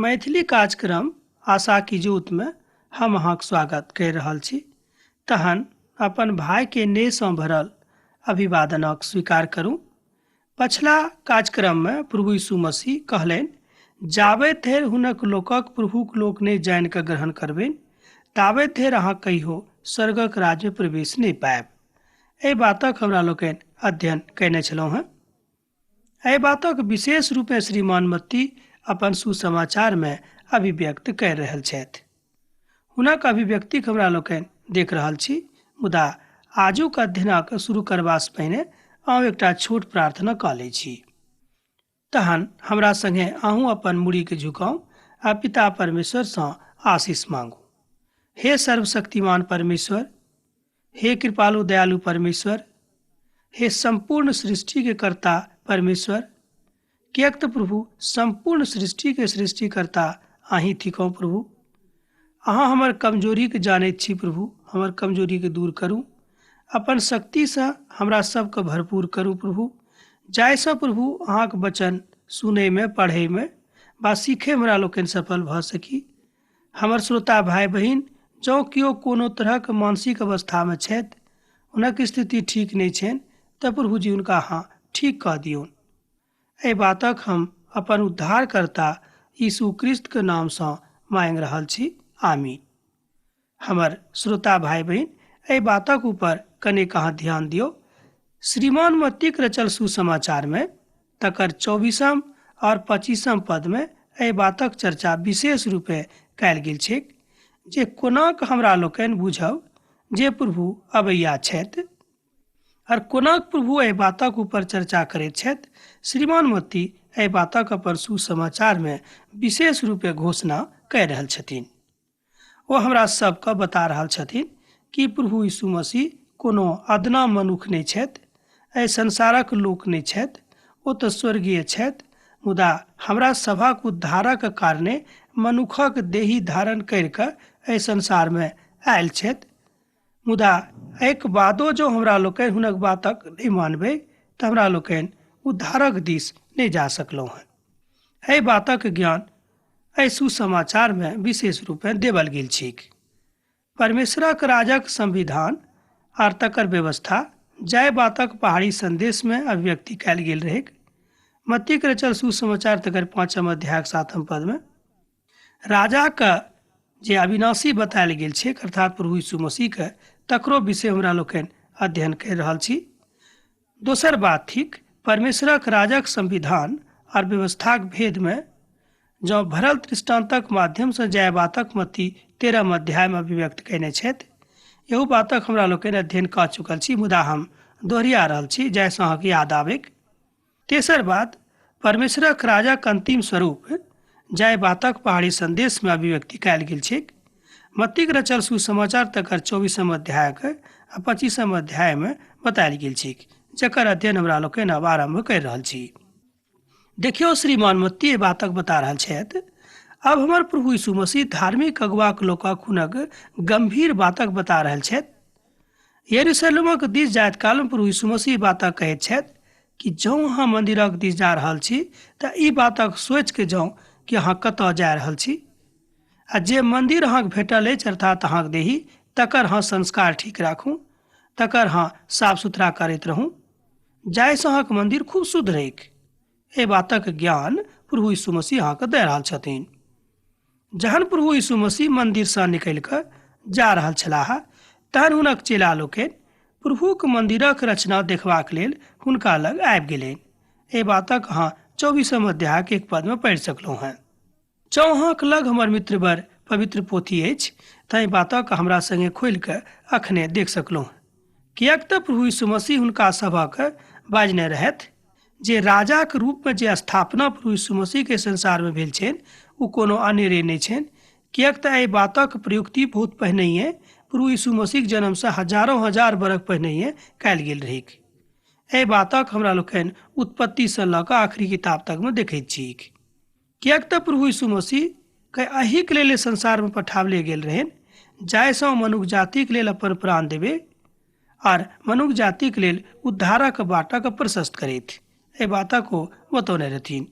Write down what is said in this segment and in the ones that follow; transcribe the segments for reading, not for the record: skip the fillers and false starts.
मैथिली कार्यक्रम आशा की ज्योत में हम अहाँक स्वागत करि रहल छी। तहन अपन भाईके नेहसँ भरल अभिवादनक स्वीकार करू। पछिला कार्यक्रममे प्रभु यीशु मसीह कहलनि, जाबे धरि हुनक लोकक प्रभुक लोक नहि जानि कऽ ग्रहण करबनि ताबे धरि अहाँ कहियो स्वर्गक राज्यमे प्रवेश नहि पायब। एहि बातक हमरा लोकनि अध्ययन कयने छलहुँ हेँ। एहि बातक विशेष रूपेँ श्रीमान मत्ती अपन सुसमाचारमे अभिव्यक्त करि रहल छथि। हुनक अभिव्यक्तिक हमरा लोकनि देख रहल छी। मुदा आजुक अध्ययनक शुरू करबासँ पहिने आउ एकटा छोट प्रार्थना कऽ लै छी। तहन हमरा संगे अहूँ अपन मुड़ीके झुकाउ आ पिता परमेश्वरसँ आशीष मांगू। हे सर्वशक्तिमान परमेश्वर, हे कृपालु दयालु परमेश्वर, हे सम्पूर्ण सृष्टिके कर्ता परमेश्वर, किएक तऽ प्रभु सम्पूर्ण सृष्टिके सृष्टिकर्ता अहीं थिकहुँ प्रभु। अहाँ हमर कमजोरीके जानैत छी प्रभु, हमर कमजोरीके दूर करू, अपन शक्तिसँ हमरा सबके भरपूर करू प्रभु, जाहिसँ प्रभु अहाँके वचन सुनैमे, पढ़ैमे वा सीखैमे हमरा लोकनि सफल भऽ सकी। हमर श्रोता भाइ बहिन जँ केओ कोनो तरहक मानसिक अवस्थामे छथि, हुनक स्थिति ठीक नहि छनि, तऽ प्रभुजी हुनका अहाँ ठीक कऽ दियौन। एहि बातक हम अपन उद्धारकर्ता यीशु क्रिस्तके नामसँ माँगि रहल छी, आमीन। हमर श्रोता भाइ बहिन एहि बातक ऊपर कनेक अहाँ ध्यान दियौ। श्रीमान मत्तीक रचल सुसमाचारमे तकर 24 और 25 पदमे एहि बातक चर्चा विशेष रूपे कयल गेल छैक जे कोनाक हमरा लोकनि बुझब जे प्रभु अबैया छथि और कोनाक प्रभु एहि बातक ऊपर चर्चा करैत छथि। श्रीमान मत्ती एहि बातक अपन सुसमाचारमे विशेष रूपे घोषणा कय रहल छथिन। ओ हमरा सबके बता रहल छथिन कि प्रभु यीशु मसीह कोनो अदना मनुख नहि छथि, एहि संसारक लोक नहि छथि, ओ तऽ स्वर्गीय छथि, मुदा हमरा सभक उद्धारक कारणे मनुखक देही धारण करि कऽ एहि संसारमे आयल छथि। मुदा एहिके बादो जँ हमरा लोकनि हुनक बातक नहि मानबै तऽ हमरा लोकनि उद्धारक दिस नहि जा सकलहुँ हेँ। एहि बातक ज्ञान एहि सुसमाचारमे विशेष रूपेँ देवल गेल छैक। परमेश्वरक राजक संविधान आर तकर व्यवस्था जाहि बातक पहाड़ी संदेशमे अभिव्यक्ति कयल गेल रहैक, मत्तीक रचल सुसमाचार तकर 5 अध्यायक 7 पदमे राजाक जे अविनाशी बतायल गेल छैक, अर्थात प्रभु यीशु मसीहके, तकरो विषय हमरा लोकनि अध्ययन करि रहल छी। दोसर बात थिक परमेश्वरक राजक संविधान और व्यवस्थाक भेदमे जँ भरल दृष्टान्तक माध्यमसँ जाय बातक मत्ती 13 अध्यायमे अभिव्यक्त कयने छथि, एहू बातक हमरा लोकनि अध्ययन कऽ चुकल छी, मुदा हम दोहरिया रहल छी जाहिसँ अहाँके याद आबैक। तेसर बात, परमेश्वरक राजक अंतिम स्वरूप जाहि बातक पहाड़ी संदेशमे अभिव्यक्ति कयल गेल छैक, मत्तीक रचल सुसमाचार तकर 24 अध्यायक आ 25 अध्यायमे बतायल गेल छैक, जकर अध्ययन हमरा लोकनि आब आरम्भ करि रहल छी। देखियौ, श्रीमान मत्ती एहि बातक बता रहल छथि। अब हमर प्रभु यीशु मसीह धार्मिक अगुवाक लोकक हुनक गंभीर बातक बता रहल छथि। यरूशलेमक दिस जाइत कालमे प्रभु यीशु मसीह बातक कहैत छथि कि जँ अहाँ मन्दिरक दिस जा रहल छी तऽ ई बातक सोचि के जाउ कि अहाँ कतऽ जा रहल छी, आ जे मन्दिर अहाँके भेटल अछि अर्थात अहाँके देही, तकर अहाँ संस्कार ठीक राखू, तकर अहाँ साफ सुथरा करैत रहू, जाहिसँ अहाँके मन्दिर खूब शुद्ध रहैक। एहि बातक ज्ञान प्रभु यीशु मसीह अहाँके दऽ रहल छथिन। जहन प्रभु यीशु मसीह मन्दिरसँ निकलि कऽ जा रहल छलाह तहन हुनक चेला लोकनि प्रभुक मन्दिरक रचना देखबाक लेल हुनका लग आबि गेलनि। एहि बातक अहाँ 24 अध्यायक 1 पदमे पढ़ि सकलहुँ हेँ। जँ अहाँक लग हमर मित्रवर पवित्र पोथी अछि तँ एहि बातक हमरा संगे खोलि कऽ अखने देख सकलहुँ, किएक तऽ प्रभु यीशु मसीह हुनका सभक बाजने रहथि जे राजाक रूपमे जे स्थापना प्रभु यीशु मसीहके संसारमे भेल छनि ओ कोनो अनेरे नहि छनि, किएक तऽ एहि बातक प्रयुक्ति बहुत पहिनहिए प्रभु यीशु मसीहक जन्मसँ हजारों हजार बरख पहिनहिए कयल गेल रहैक। एहि बातक हमरा लोकनि उत्पत्तिसँ लऽ कऽ आखिरी किताब तकमे देखैत छी, किएक तऽ प्रभु यीशु मसीह के एहिके लेल संसारमे पठावले गेल रहनि जाहिसँ ओ मनुख जातिक लेल अपन प्राण देबे आर मनुख जातिक लेल उद्धारक बाटक प्रशस्त करैत। एहि बातक ओ बतौने रहथिन।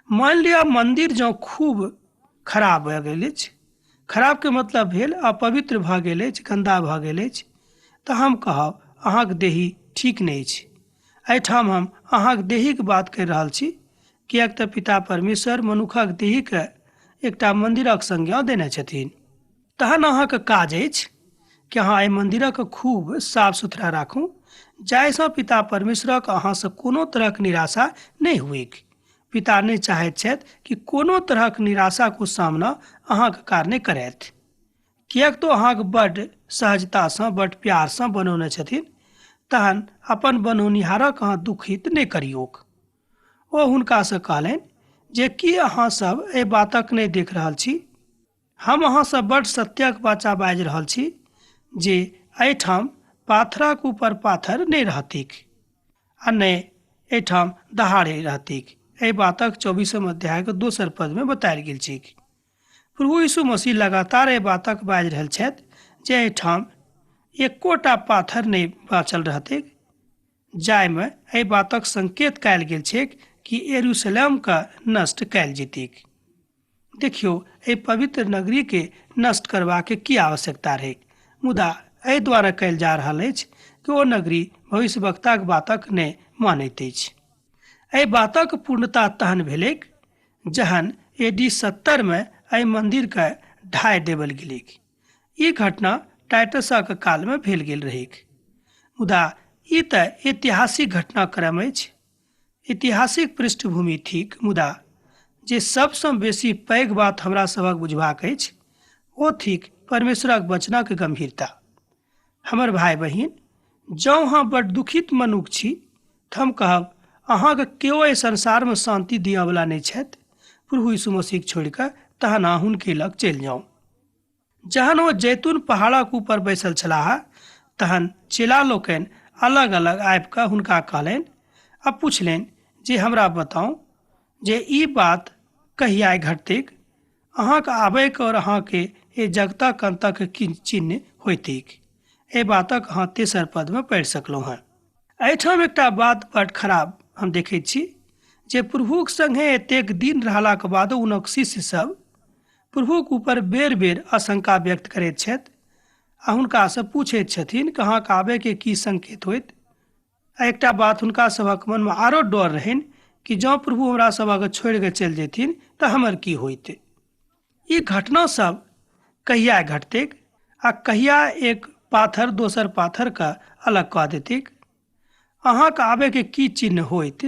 मान लिअ मन्दिर जँ खूब खराब भऽ गेल अछि। खराबके मतलब भेल अपवित्र भऽ गेल अछि, गन्दा भऽ गेल अछि, तऽ हम कहब अहाँके देही ठीक नहि अछि। एहिठाम हम अहाँके देहीके बात करि रहल छी, किएक तऽ पिता परमेश्वर मनुखक देहीके एकटा मन्दिरक संज्ञा देने छथिन। तहन अहाँके काज अछि कि अहाँ एहि मन्दिरक खूब साफ सुथरा राखू, जाहिसँ पिता परमेश्वरक अहाँसँ कोनो तरहक निराशा नहि हुएक। पिता नहि चाहैत छथि कि कोनो तरहक निराशाक सामना अहाँके कारणे करथि, किएक तऽ अहाँके बड्ड सहजतासँ बड्ड प्यारसँ बनौने छथिन। तहन अपन बनौनिहारक अहाँ दुखित नहि करियौक। ओ हुनकासँ कहलनि जे की अहाँ सब एहि बातक नहि देख रहल छी? हम अहाँसँ बड्ड सत्यक वाचा बाजि रहल छी जे एहिठाम पाथरक ऊपर पाथर नहि रहतीक आ नहि एहिठाम दहाड़े रहतीक। एहि बातक 24 अध्यायक दोसर पदमे बतायल गेल छैक। प्रभु यीशु मसीह लगातार एहि बातक बाजि रहल छथि जे एहिठाम एकोटा पाथर नहि बाँचल रहतैक, जाहिमे एहि बातक संकेत कयल गेल छैक कि यरूशलेमके नष्ट कयल जेतैक। देखियौ, एहि पवित्र नगरीके नष्ट करबाके की आवश्यकता रहैक, मुदा एहि द्वारा कयल जा रहल अछि कि ओ नगरी भविष्यवक्ताक बातक नहि मानैत अछि। एहि बातक पूर्णता तहन भेलैक जहन AD 70 मे एहि मन्दिरके ढाहि देबल गेलैक। ई घटना टाइटसक कालमे भेल गेल रहैक। मुदा ई तऽ ऐतिहासिक घटनाक्रम अछि, ऐतिहासिक पृष्ठभूमि थिक, मुदा जे सबसँ बेसी पैघ बात हमरा सभक बुझबाक अछि ओ थिक परमेश्वरक वचनक गंभीरता। हमर भाय बहिन, जँ अहाँ बड्ड दुखित मनुख छी तऽ हम कहब अहाँके केओ एहि संसारमे शान्ति दिअवला नहि छथि प्रभु यीशु मसीहके छोड़ि कऽ, तहन अहाँ हुनके लग चलि जाउ। जहन ओ जैतून पहाड़क ऊपर बैसल छलाह तहन चेला लोकनि अलग अलग आबि कऽ हुनका कहलनि आ पुछलनि जे हमरा बताउ जे ई बात कहिया घटतैक, अहाँके आबैके और अहाँके एहि जगतक अंतक की चिन्ह होइतैक। एहि बातक अहाँ तेसर पदमे पढ़ि सकलहुँ हेँ। एहिठाम एकटा बात बड खराब हम देखैत छी जे प्रभुक संगे एतेक दिन रहलाक बादो हुनक शिष्य सब प्रभुक ऊपर बेर बेर आशंका व्यक्त करैत छथि आ हुनकासँ पूछैत छथिन कि अहाँके आबैके की संकेत होइत। आ एकटा बात हुनका सभक मनमे आरो डर रहनि कि जँ प्रभु हमरा सभके छोड़ि कऽ चलि जैथिन तऽ हमर की होइत। ई घटना सब कहिया घटतैक आ कहिया एक पाथर दोसर पाथरके अलग कऽ देतैक, अहाँके आबैके की चिन्ह होइत,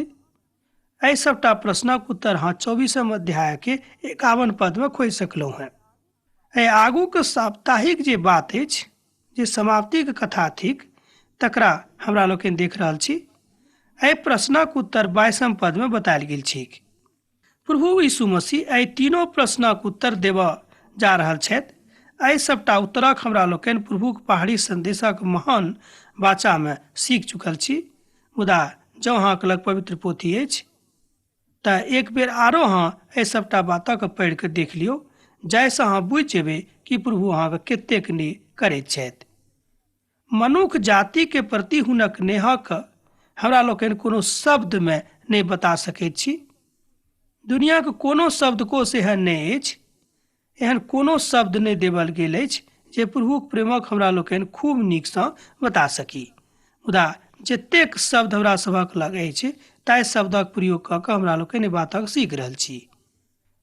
एहि सबटा प्रश्नक उत्तर अहाँ 24 अध्यायके 51 पदमे खोजि सकलहुँ हेँ। एहि आगूके साप्ताहिक जे बात अछि, जे समाप्तिके कथा थिक, तकरा हमरा लोकनि देख रहल छी। एहि प्रश्नक उत्तर 22 पदमे बतायल गेल छैक। प्रभु यीशु मसीह एहि तीनों प्रश्नक उत्तर देबऽ जा रहल छथि। एहि सबटा उत्तरक हमरा लोकनि प्रभुक पहाड़ी संदेशक महान वाचामे सीख चुकल छी। मुदा जँ अहाँके लग पवित्र पोथी अछि तऽ एक बेर आरो अहाँ एहि सबटा बातक पढ़ि कऽ देख लियौ, जाहिसँ अहाँ बुझि जेबै कि प्रभु अहाँके कतेक नेह करैत छथि। मनुख जातिके प्रति हुनक नेहक हमरा लोकनि कोनो शब्दमे नहि बता सकैत छी। दुनियाके कोनो शब्दकोश एहन नहि अछि, एहन कोनो शब्द नहि देवल गेल अछि जे प्रभुक प्रेमक हमरा लोकनि खूब नीकसँ बता सकी। मुदा जतेक शब्द हमरा सभक लग अछि ताहि शब्दक प्रयोग कऽ कऽ हमरा लोकनि बातक सीख रहल छी।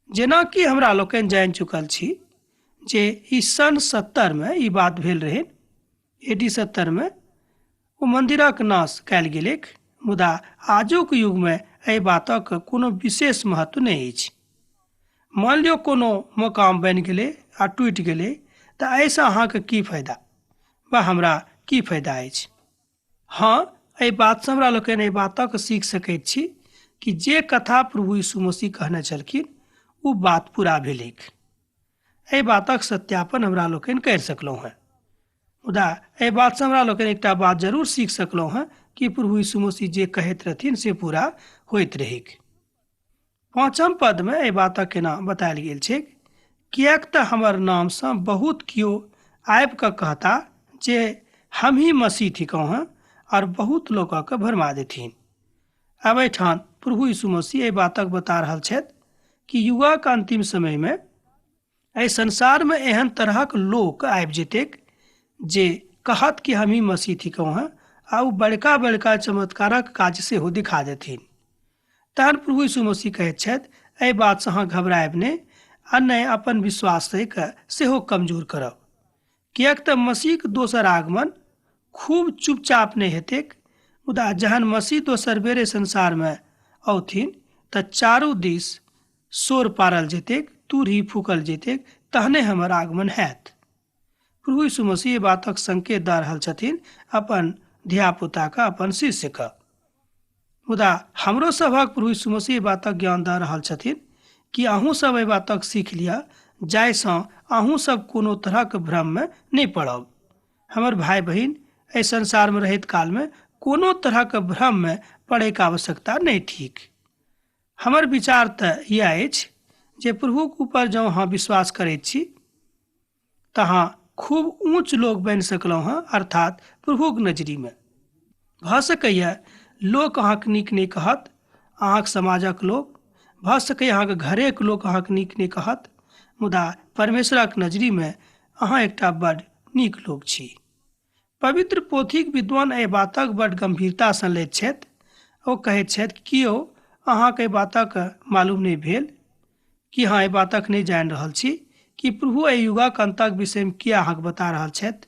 जेनाकि हमरा लोकनि जानि चुकल छी जे ई सन 70 मे ई बात भेल रहै, AD 70 मे ओ मन्दिरक नाश कयल गेलैक। मुदा आजुक युगमे एहि बातक कोनो विशेष महत्व नहि अछि। मान लियौ कोनो मकाम बनि गेलै आ टूटि गेलै तऽ एहिसँ अहाँके की फायदा वा हमरा की फायदा अछि? हँ, एहि बातसँ हमरा लोकनि एहि बातक सीख सकैत छी कि जे कथा प्रभु यीशु मसीह कहने छलखिन ओ बात पूरा भेलैक। एहि बातक सत्यापन हमरा लोकनि करि सकलहुँ हेँ। मुदा एहि बातसँ हमरा लोकनि एकटा बात जरूर सीख सकलहुँ हेँ कि प्रभु यीशु मसीह जे कहैत रहथिन से पूरा होइत रहैक। 5 पदमे एहि बातक केना बतायल गेल छैक, किएक तऽ हमर नामसँ बहुत केओ आबि कऽ कहता जे हमही मसीह थिकहुँ हेँ और बहुत लोकके भरमा देथिन। आब एहिठाम प्रभु यीशु मसीह एहि बातक बता रहल छथि कि युगक अंतिम समयमे एहि संसारमे एहन तरहक लोक आबि जेतैक जे कहत कि हमही मसीह थिकहुँ हेँ आ ओ बड़का बड़का चमत्कारक काज सेहो दिखा देथिन। तहन प्रभु यीशु मसीह कहैत छथि, एहि बातसँ अहाँ घबरायब नहि आ नहि अपन विश्वासके सेहो कमजोर करब, किएक तऽ मसीहक दोसर आगमन खूब चुपचाप नहि हेतैक, मुदा जहन मसीह दोसर बेर एहि संसारमे औथिन तऽ चारू दिस शोर पारल जेतैक, तुरही फूकल जेतैक, तहने हमर आगमन हैत। प्रभु यीशु मसीह एहि बातक संकेत दऽ रहल छथिन अपन धियापुताके, अपन शिष्यके। मुदा हमरो सभक प्रभु यीशु मसीह एहि बातक ज्ञान दऽ रहल छथिन कि अहूँ सब एहि बातक सीख लिअ, जाहिसँ अहूँ सब कोनो तरहक भ्रममे नहि पड़ब। हमर भाय बहिन, एहि संसारमे रहैत कालमे कोनो तरहक भ्रममे पड़ैके आवश्यकता नहि थिक। हमर विचार तऽ इएह अछि जे प्रभुक ऊपर जँ अहाँ विश्वास करैत छी तऽ अहाँ खूब ऊँच लोक बनि सकलहुँ हँ, अर्थात प्रभुक नजरिमे। भऽ सकैए लोक अहाँके नीक नहि कहत, अहाँके समाजक लोक, भऽ सकैए अहाँके घरेके लोक अहाँके नीक नहि कहत, मुदा परमेश्वरक नजरिमे अहाँ एकटा बड्ड नीक लोक छी। पवित्र पोथीक विद्वान एहि बातक बड्ड गम्भीरतासँ लैत छथि। ओ कहैत छथि, कियो अहाँके एहि बातक मालूम नहि भेल कि अहाँ एहि बातक नहि जानि रहल छी कि प्रभु एहि युगक अन्तक विषयमे किया अहाँके बता रहल छथि।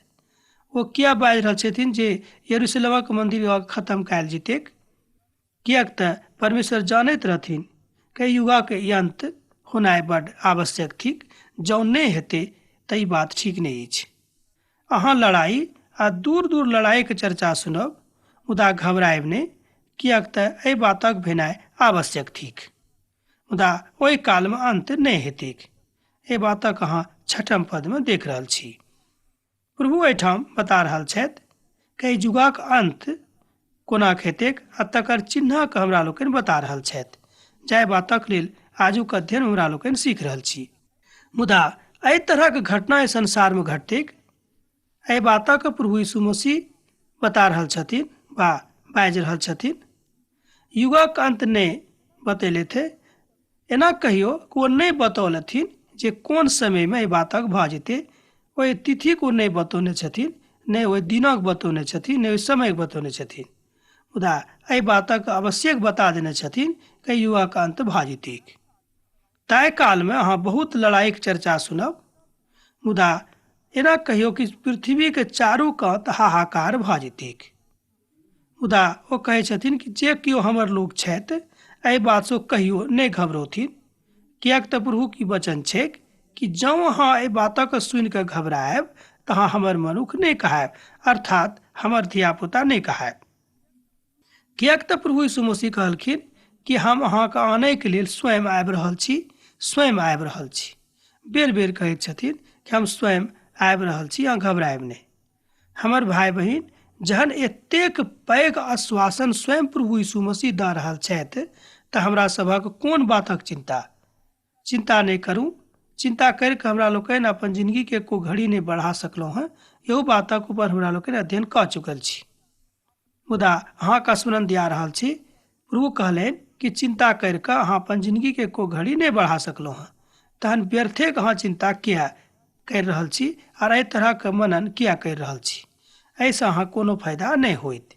ओ किया बाजि रहल छथिन जे यरूशलेमक मन्दिर खत्म कयल जेतैक? किएक तऽ परमेश्वर जानैत रहथिन कि युगक अन्त होनाइ बड्ड आवश्यक थिक। जँ नहि हेतै तऽ ई बात ठीक नहि अछि। अहाँ लड़ाइ आ दूर दूर लड़ाइक चर्चा सुनब, मुदा घबरायब नहि, किएक तऽ एहि बातक भेनाइ आवश्यक थिक, मुदा ओहि कालमे अन्त नहि हेतैक। एहि बातक अहाँ छठम पदमे देख रहल छी। प्रभु एहिठाम बता रहल छथि कि एहि युगक अन्त कोना हेतैक आ तकर चिन्हक हमरा लोकनि बता रहल छथि, जाहि बातक लेल आजुक अध्ययन हमरा लोकनि सीख रहल छी। मुदा एहि तरहक घटना एहि संसारमे घटतैक, एहि बातक प्रभु यीशु मसीह बता रहल छथिन वा बाजि रहल छथिन। युगक अन्त नहि बतेलथि, एना कहियो ओ नहि बतौलथिन जे कोन समयमे एहि बातक भऽ जेतै। ओहि तिथिक ओ नहि बतौने छथिन, नहि ओहि दिनक बतौने छथिन, नहि ओहि समयक बतौने छथिन, मुदा एहि बातक अवश्यक बता देने छथिन कि युगक अन्त भऽ जेतैक। ताहि कालमे अहाँ बहुत लड़ाइक चर्चा सुनब, मुदा एना कहियो कि पृथ्वीके चारू कात हाहाकार भऽ जेतैक। मुदा ओ कहै छथिन कि जे केओ हमर लोक छथि एहि बातसँ कहियो नहि घबरौथिन, किएक तऽ प्रभुक ई वचन छैक कि जँ अहाँ एहि बातक सुनि कऽ घबरायब तऽ अहाँ हमर मनुख नहि कहायब, अर्थात हमर धियापुता नहि कहायब। किएक तऽ प्रभु यीशु मसीह कहलखिन कि हम अहाँके आनैके लेल स्वयं आबि रहल छी, स्वयं आबि रहल छी। बेर बेर कहैत छथिन कि हम स्वयं आबि रहल छी, अहाँ घबरायब नहि। हमर भाय बहिन, जहन एतेक पैघ आश्वासन स्वयं प्रभु यीशु मसीह दऽ रहल छथि तऽ हमरा सभक कोन बातक चिन्ता? चिन्ता नहि करू। चिन्ता करिकऽ हमरा लोकनि अपन जिनगीके एको घड़ी नहि बढ़ा सकलहुँ हँ, एहू बातक ऊपर हमरा लोकनि अध्ययन कऽ चुकल छी। मुदा अहाँके स्मरण दिया रहल छी, प्रभु कहलनि कि चिन्ता करिकऽ अहाँ अपन जिनगीके एको घड़ी नहि बढ़ा सकलहुँ हँ, तहन व्यर्थेके अहाँ चिन्ता किए करि रहल छी आर एहि तरहक मनन किए करि रहल छी? एहिसँ अहाँ कोनो फायदा नहि होइत,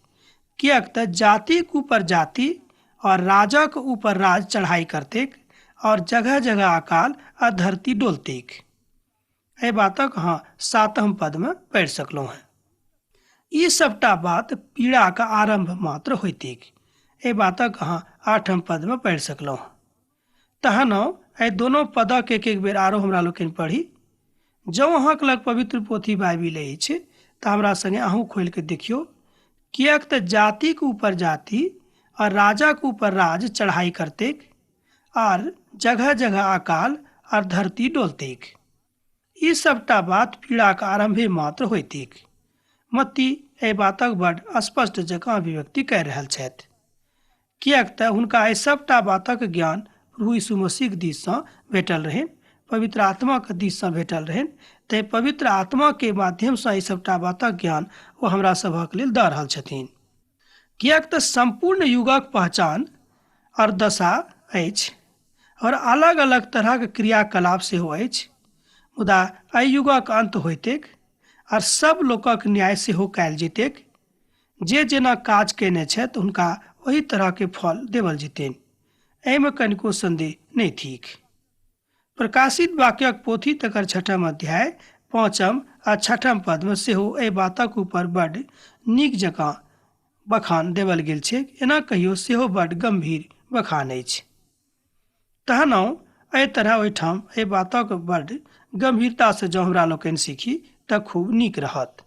किएक तऽ जातिक ऊपर जाति और राजक ऊपर राज चढ़ाई करतैक और जगह जगह अकाल आ धरती डोलतैक। एहि बातक अहाँ सातम पदमे पढ़ि सकलहुँ हेँ। ई सबटा बात पीड़ाक आरम्भ मात्र होइतैक। एहि बातक अहाँ आठम पदमे पढ़ि सकलहुँ। तहन एहि दोनो पदक एक एक बेर आरो हमरा लोकनि पढ़ी। जँ अहाँके लग पवित्र पोथी बाइबिल अछि तऽ हमरा संगे अहूँ खोलि कऽ देखियौ, किएक तऽ जातिक ऊपर जाति आ राजाक ऊपर राज चढ़ाई करतैक आर जगह जगह अकाल आर धरती डोलतैक। ई सबटा बात पीड़ाक आरम्भे मात्र होइतैक। मत्ती एहि बातक बड स्पष्ट जकाँ अभिव्यक्ति कए रहल छथि, किएक तऽ हुनका एहि सबटा बातक ज्ञान प्रभु यीशु मसीहक दिससँ भेटल रहनि, पवित्र आत्माक दिससँ भेटल रहनि। तेँ पवित्र आत्माके माध्यमसँ एहि सबटा बातक ज्ञान ओ हमरा सभक लेल दऽ रहल छथिन। किएक तऽ सम्पूर्ण युगक पहचान आओर दशा अछि आओर अलग अलग तरहक क्रियाकलाप सेहो अछि। मुदा एहि युगक अन्त होइतेक आर सब लोकक न्याय सेहो कयल जेतैक। जे जेना काज कयने छथि हुनका ओही तरहके फल देवल जेतनि, एहिमे कनिको सन्देह नहि थिक। प्रकाशित वाक्यक पोथी तकर छठम अध्याय पाँचम आ छठम पदमे सेहो एहि बातक ऊपर बड्ड नीक जकाँ बखान देवल गेल छैक। एना कहियो सेहो बड्ड गम्भीर बखान अछि। तहनहुँ एहि तरह ओहिठाम एहि बातक बड्ड गम्भीरतासँ जँ हमरा लोकनि सीखी तऽ खूब नीक रहत।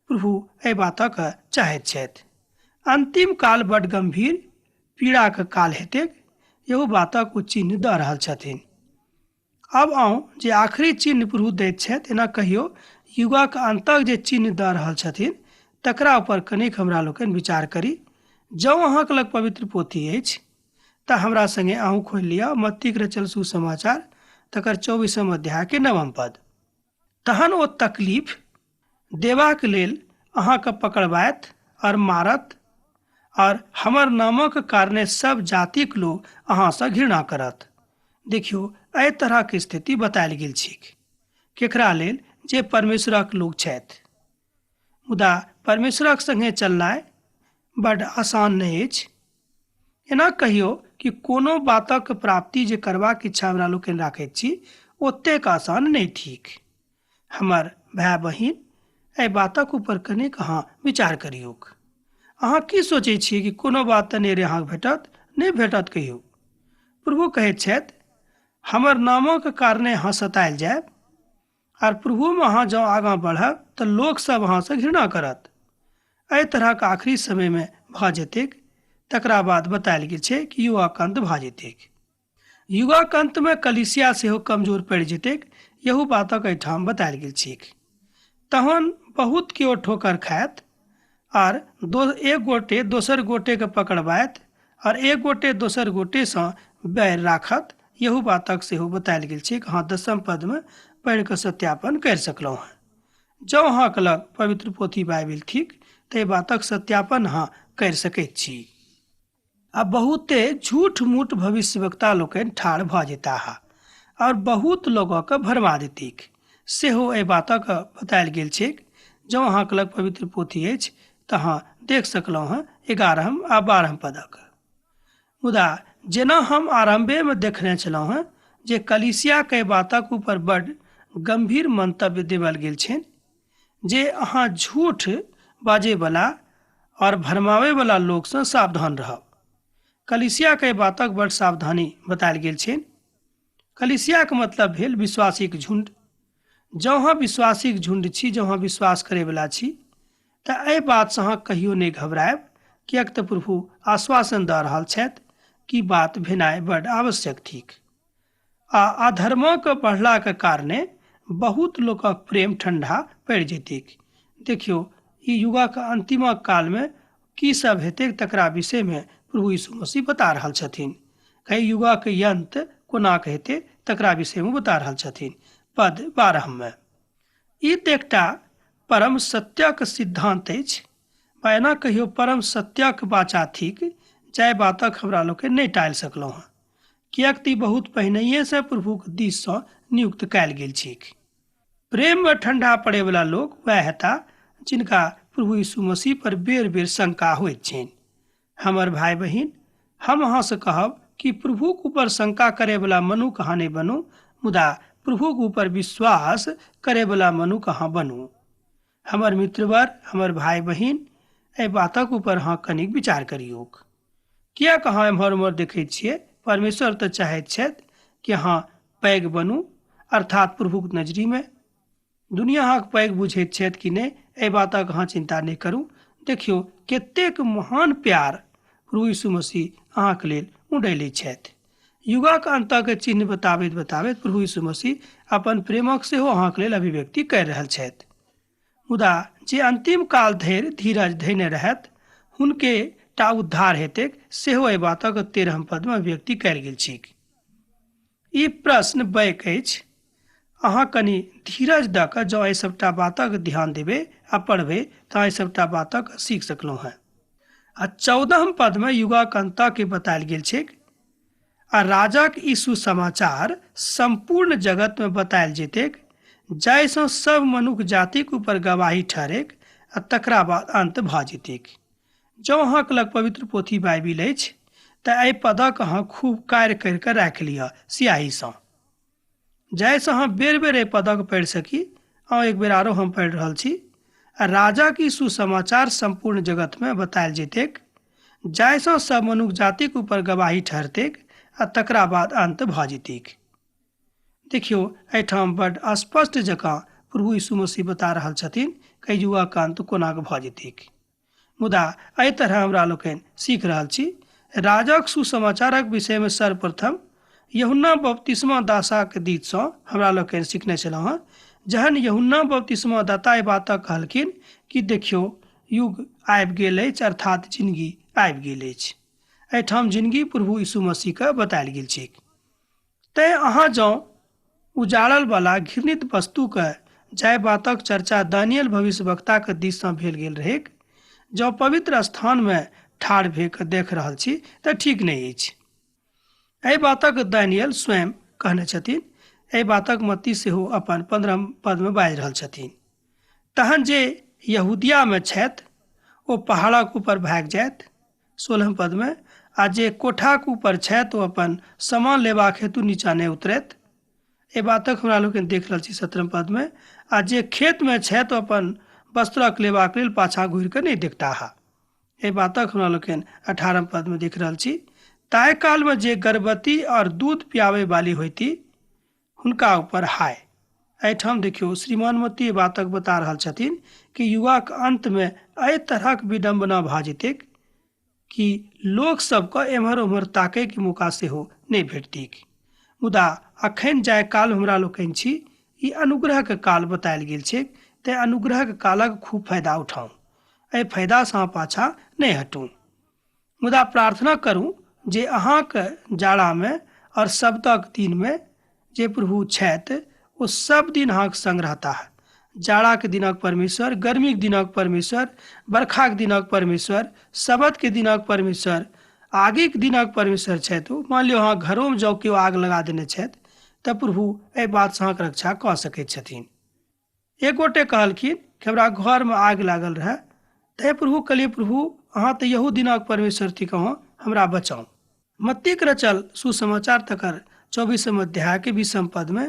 प्रभु एहि बातक चाहैत छथि। अन्तिम काल बड्ड गम्भीर पीड़ाक काल हेतैक, एहू बातक ओ चिन्ह दऽ रहल छथिन। आब आउ जे आखिरी चिन्ह प्रभु दैत छथि, एना कहियो युगक अन्तक जे चिन्ह दऽ रहल छथिन तकरा ऊपर कनिक हमरा लोकनि विचार करी। जँ अहाँक लग पवित्र पोथी अछि तऽ हमरा संगे अहूँ खोलि लिअ मत्तीक रचल सुसमाचार तकर 24 अध्याय के 9 पद। तहन ओ तकलीफ देबाक लेल अहाँके पकड़बायत और मारत और हमर नामक कारणे सब जातिक लोग अहाँसँ घृणा करत। देखियौ, एहि तरहक स्थिति बतायल गेल छैक केकरा लेल? जे परमेश्वरक लोग छथि। मुदा परमेश्वरक संगे चलनाइ बड्ड आसान नहि अछि। एना कहियौ कि कोनो बातक प्राप्ति जे करबाक इच्छा हमरा लोकनि राखैत छी ओतेक आसान नहि थिक। हमर भाय बहिन, एहि बातक ऊपर कनिक अहाँ विचार करियौक। अहाँ की सोचै छियै कि कोनो बात तऽ नहि अहाँके भेटत? नहि भेटत कहियौ। प्रभु कहैत छथि, हमर नामक कारणे अहाँ सतायल जायब आर प्रभुमे अहाँ जँ आगाँ बढ़ब तऽ लोकसभ अहाँसँ घृणा करत। एहि तरहक आखिरी समयमे भऽ जेतैक। तकरा बाद बतायल गेल छै कि युगक अन्त भऽ जेतैक। युगक अन्तमे कलीसिया सेहो कमजोर पड़ि जेतैक, यहू बातक एहिठाम बतायल गेल छैक। तहन बहुत केओ ठोकर खायत आर एक गोटे दोसर गोटेके पकड़बायत आर एक गोटे दोसर गोटेसँ बैर राखत, यहू बातक सेहो बतायल गेल छैक। अहाँ 10 पदमे पढ़ि कऽ सत्यापन करि सकलहुँ हँ। जँ अहाँके लग पवित्र पोथी बाइबिल थिक तऽ एहि बातक सत्यापन अहाँ करि सकैत छी। आ बहुते झूठ मूठ भविष्यवक्ता लोकनि ठाढ़ भऽ जेताह और बहुत लोकके भरमा देतीक, सेहो एहि बातक बतायल गेल छैक। जँ अहाँके लग पवित्र पोथी अछि तऽ अहाँ देख सकलहुँ हँ 11 आ 12 पदक। मुदा जेना हम आरम्भेमे देखने छलहुँ हँ जे कलीसियाके बातक ऊपर बड्ड गम्भीर मंतव्य देवल गेल छनि जे अहाँ झूठ बाजैवला और भरमाबैवला लोकसँ सावधान रहब। कलीसियाके बातक बड्ड सावधानी बतायल गेल छनि। कलीसियाके मतलब भेल विश्वासीक झुण्ड। जँ अहाँ विश्वासीक झुण्ड छी, जँ अहाँ विश्वास करैवला छी, तऽ एहि बातसँ अहाँ कहियो नहि घबरायब, किएक तऽ प्रभु आश्वासन दऽ रहल छथि कि बात भेनाइ बड्ड आवश्यक थिक। आ अधर्मक बढ़लाक कारणे बहुत लोकक प्रेम ठंडा पड़ि जेतैक। देखियौ, ई युगक अन्तिमक कालमे की सब हेतैक तकरा विषयमे प्रभु यीशु मसीह बता रहल छथिन। एहि युगक अंत कोनाक हेतै तकरा विषयमे बता रहल छथिन। पद 12 मे ई तऽ एकटा परम सत्यक सिद्धांत अछि, वा एना कहियौ परम सत्यक वाचा थिक, जाहि बातक हमरा लोकनि नहि टालि सकलहुँ हँ, किएक तऽ ई बहुत पहिनहिएसँ प्रभुक दिससँ नियुक्त कयल गेल छैक। प्रेममे ठंडा पड़ैवला लोक वएह हेता जिनका प्रभु यीशु मसीह पर बेर बेर शंका होइत छनि। हमर भाय बहिन, हम अहाँसँ कहब कि प्रभुक ऊपर शंका करैवला मनुख अहाँ नहि बनू, मुदा प्रभुक ऊपर विश्वास करैवला मनुख अहाँ बनू। हमर मित्रवर, हमर भाय बहिन, एहि बातक ऊपर अहाँ कनिक विचार करियौक। किएक अहाँ एम्हर ओम्हर देखैत छियै? परमेश्वर तऽ चाहैत छथि कि अहाँ पैघ बनू, अर्थात प्रभुक नजरिमे। दुनिया अहाँके पैघ बुझैत छथि कि नहि, एहि बातक अहाँ चिन्ता नहि करू। देखियौ कतेक महान प्यार प्रभु यीशु मसीह अहाँके लेल उडैले छथि। युगक अन्तक चिन्ह बताबैत बताबैत प्रभु यीशु मसीह अपन प्रेमक सेहो अहाँके लेल अभिव्यक्ति करि रहल छथि। मुदा जे अन्तिम काल धरि धीरज धयने रहत हुनके टा उद्धार हेतैक, सेहो एहि बातक 13 पदमे अभिव्यक्ति कयल गेल छैक। ई प्रश्न बैक अछि। अहाँ कनि धीरज दऽ कऽ जँ एहि सभटा बातक ध्यान देबै आ पढ़बै तऽ एहि सभटा बातक सीख सकलहुँ हँ। आ 14 पदमे युगक अन्तके बतायल गेल छैक आ राजाक ई सुसमाचार सम्पूर्ण जगतमे बतायल जेतैक, जाहिसँ सभ मनुख जातिक ऊपर गवाही ठहरेक आ तकरा बाद अन्त भऽ जेतैक। जँ अहाँके लग पवित्र पोथी बाइबिल अछि तऽ एहि पदक अहाँ खूब कार करि कऽ राखि लिअ सियाहीसँ, जाहिसँ अहाँ बेर बेर एहि पदक पढ़ि सकी। अहाँ एक बेर आरो हम पढ़ि रहल छी। आ राजाक ई सुसमाचार सम्पूर्ण जगतमे बतायल जेतैक, जाहिसँ सब मनुख जातिक ऊपर गवाही ठहरतैक आ तकरा बाद अन्त भऽ जेतैक। देखियौ, एहिठाम बड स्पष्ट जकाँ प्रभु यीशु मसीह बता रहल छथिन कि युगक अन्त कोना कऽ भऽ जेतैक। मुदा एहि तरह हमरा लोकनि सीख रहल छी। राजक सुसमाचारक विषयमे सर्वप्रथम यूहन्ना बपतिस्मा दासाक दिससँ हमरा लोकनि सीखने छलहुँ हँ। जहन यूहन्ना बपतिस्मा दाता एहि बातक कहलखिन कि देखियौ युग आबि गेल अछि, अर्थात जिनगी आबि गेल अछि। एहिठाम जिनगी प्रभु यीशु मसीहके बतायल गेल छैक। तैँ अहाँ जँ उजाड़ल वाला घृणित वस्तुके जाहि बातक चर्चा दानियल भविष्यवक्ताके दिससँ भेल गेल रहैक, जँ पवित्र स्थानमे ठाढ़ भए कऽ देख रहल छी तऽ ठीक नहि अछि। एहि बातक दानियल स्वयं कहने छथिन। एहि बातक मत्ती सेहो अपन 15 पदमे बाजि रहल छथिन। तहन जे यहूदियामे छथि ओ पहाड़क ऊपर भागि जायत, 16 पदमे, आ जे कोठाक ऊपर छथि ओ अपन सामान लेबाक हेतु नीचा नहि उतरत। एहि बातक हमरा लोकनि देख रहल छी 17 पदमे, आ जे खेतमे छथि ओ अपन वस्त्रक लेबाक लेल पाछाँ घुरि कऽ नहि देखताह। एहि बातक हमरा लोकनि 18 पदमे देख रहल छी। ताहि कालमे जे गर्भवती और दूध पियाबै वाली होती हुनका ऊपर हाय। एहिठाम देखियौ श्रीमान मत्ती एहि बातक बता रहल छथिन कि युवाक अंतमे एहि तरहक विडम्बना भऽ जेतैक कि लोक सबके एम्हर ओम्हर ताकैके मौका सेहो नहि भेटतैक। मुदा अखन जाहि काल हमरा लोकनि छी ई अनुग्रहके काल बतायल गेल छैक, तैँ अनुग्रहके कालक खूब फायदा उठाउ। एहि फायदासँ अहाँ पाछाँ नहि हटू। मुदा प्रार्थना करू जे अहाँके जाड़ामे और शब्दक दिनमे जे प्रभु छथि ओ सब दिन अहाँके संग रहता है। जाड़ाके दिनक परमेश्वर, गर्मीके दिनक परमेश्वर, बरखाके दिनक परमेश्वर, शबदके दिनक परमेश्वर, आगिके दिनक परमेश्वर छथि। ओ मान लियौ अहाँ घरोमे जँ केओ आग लगा देने छथि तऽ प्रभु एहि बातसँ अहाँके रक्षा कऽ सकैत छथिन। एक गोटे कहलखिन कि हमरा घरमे आगि लागल रहए, तऽ प्रभु कहलियै प्रभु अहाँ तऽ यहू दिनक परमेश्वर थिकहुँ, हमरा बचाउ। मत्तीक रचल सुसमाचार तकर 24 अध्यायके 20 पदमे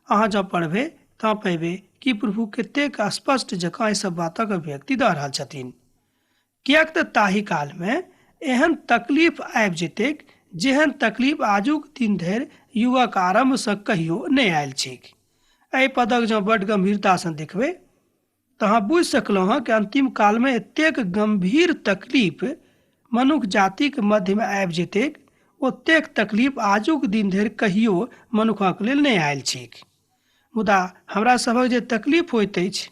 अहाँ जँ पढ़बै तँ पेबै कि प्रभु कतेक स्पष्ट जकाँ एहि सब बातक अभिव्यक्ति दऽ रहल छथिन। किएक तऽ ताहि कालमे एहन तकलीफ आबि जेतैक जेहन तकलीफ आजुक दिन धरि युगक आरम्भसँ कहियो नहि आयल छैक। एहि पदक जँ बड्ड गम्भीरतासँ देखबै तऽ अहाँ बुझि सकलहुँ हँ कि अन्तिम कालमे एतेक गम्भीर तकलीफ मनुख जातिक मध्यमे आबि जेतैक, ओतेक तकलीफ आजुक दिन धरि कहियो मनुखक लेल नहि आयल छैक। मुदा हमरा सभक जे तकलीफ होइत अछि,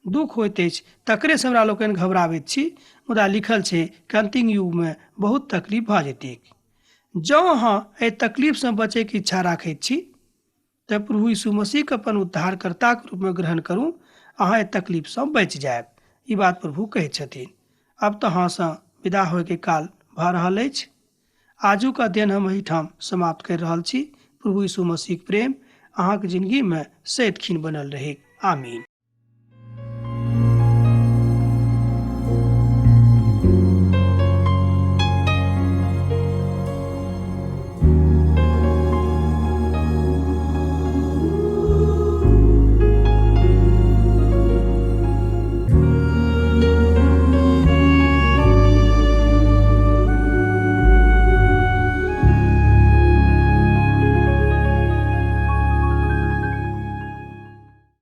दुख होइत अछि, तकरेसँ हमरा लोकनि घबराबैत छी। मुदा लिखल छै कि अन्तिम युगमे बहुत तकलीफ भऽ जेतैक। जँ अहाँ एहि तकलीफसँ बचैके इच्छा राखैत छी तऽ प्रभु यीशु मसीहके अपन उद्धारकर्ताके रूपमे ग्रहण करू, अहाँ एहि तकलीफसँ बचि जायब। ई बात प्रभु कहै छथिन। अब तऽ अहाँसँ विदा होइके काल भऽ रहल अछि। आजुक अध्ययन हम एहिठाम समाप्त करि रहल छी। प्रभु यीशु मसीहक प्रेम अहाँके जिंदगीमे सदिखन बनल रहै। आमीन।